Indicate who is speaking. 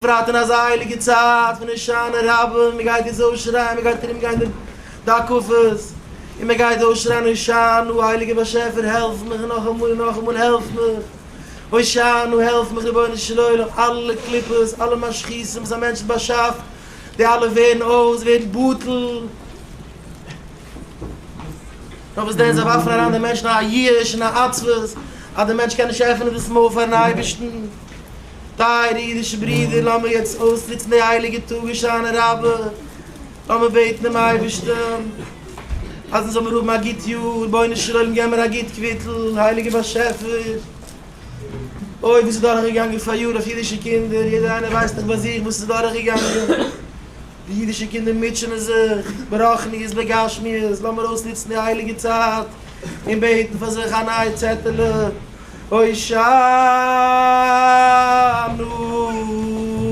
Speaker 1: בפרט אין אזא הייליגע צייט פון הושענא רבה, מען גייט יעצט אויסשרייען, מען גייט ארום גיין די הקפות, און מען גייט אויסשרייען הושענא, הייליגער באשעפער העלף מיך נאכאמאל און נאכאמאל העלף מיך, הושענא העלף מיך רבונו של עולם, אלע קליפות, אלע משחיתים וואס א מענטש באשאפט, די אלע ווערן אויס, ווערן בטל. נאר וואס דען, זיי ווארפן אריין די מענטשן א ייאוש און א עצבות, אז דער מענטש קען נישט עפענען דאס מויל פארן אייבערשטן. טייערע אידישע ברידער, לאמיר יעצט אויסנוצן די הייליגע טאג הושענא רבה, לאמיר בעטן דעם אייבערשטן אז אונז זאל מיר האבן א גוט יאר, רבונו של עולם געב מיר א גוט קוויטל, הייליגער באשעפער, אוי וואס איז דורכגעגאנגען פאריאר אויף אידישע קינדער, יעדער איינער ווייסט דאך ביי זיך וואס איז דורכגעגאנגען. די אידישע קינדער מוטשענען זיך ברוחניות בגשמיות, לאמיר אויסנוצן די הייליגע צייט און בעטן פאר זיך א נייע צעטעלע, הושענא.